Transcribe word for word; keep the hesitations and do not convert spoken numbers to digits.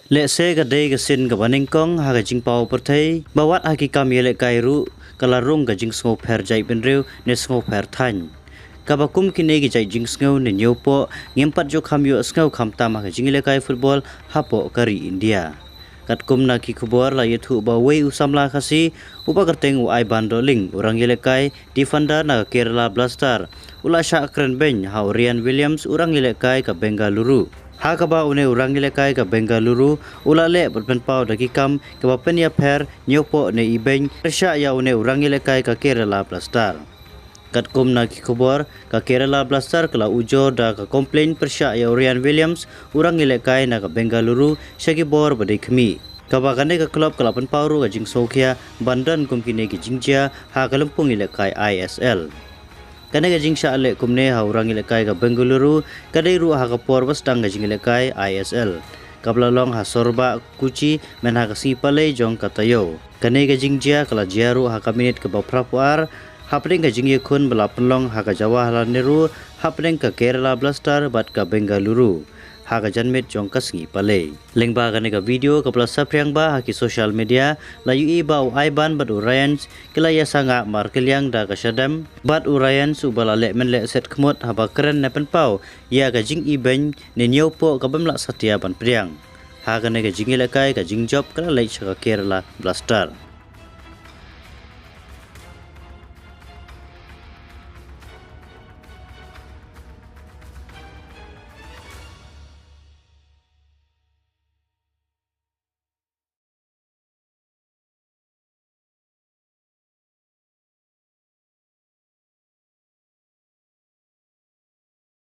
Lehse ka dei ka sien kaba nyngkong ha ka jingpaw pyrthei ba wat ha ki kam ïalehkai ruh ka la rung ka jingsngewpher jaitbynriew ne sngewpher thaiñ. Kaba kum kine ki jait jingsngew ne ñiewpoh ngim pat ju kham ïohsngew khamtam ha ka jingïalehkai football hapoh ka ri India. Katkum na ki khubor la ïathuh ba uwei u samla Khasi uba kyrteng u Aiban Dohling, u rangïalehkai defender na ka Kerala Blaster, u la shah kren beiñ ha u Ryan Williams, u rangïalehkai ka Bengaluru. Ha kaba une u rangïalehkai ka Bengaluru u la leh bad pynpaw da ki kam kiba pynïapher, ñiewpoh ne ibeiñ pyrshah ïa une u rangïalehkai ka Kerala Blaster. Katkum na ki khubor, ka Kerala Blaster ka la ujor da ka complaint pyrshah ïa u Ryan Williams, u rangïalehkai na ka Bengaluru, sha ki bor ba dei khmih. Kaba kane ka club ka la pynpaw ruh ka jingsngewkhia ban don kum kine ki jingjia ha ka lympung ïalehkai I S L. Kane ka jingshah leh kumne ha u rangïalehkai ka Bengaluru ka dei ruh ha ka por ba sdang ka jingïalehkai I S L, kaba la long ha Sorbah, Kochi, mynha ka sngi Palei jong ka taïew. Kane ka jingjia ka la jia ruh ha ka minit kaba phraphew ar hapdeng ka jingïakhun ba la pynlong ha ka Jawaharlal Nehru hapdeng ka Kerala Blaster bad ka Bengaluru ha ka janmiet jong ka sngi Palei. Lyngba kane ka video kaba la saphriang ba ha ki social media, la ïohi ba u Aiban bad u Ryan ki la ïasangah markylliang da ka shadem, bad u Ryan uba la leh mynleh set khmut haba kren ne pynpaw ïa ka jingibeiñ ne ñiewpoh kabym lah satia ban pdiang. Ha kane ka jingïalehkai ka jingjop ka la leit sha ka Kerala Blaster.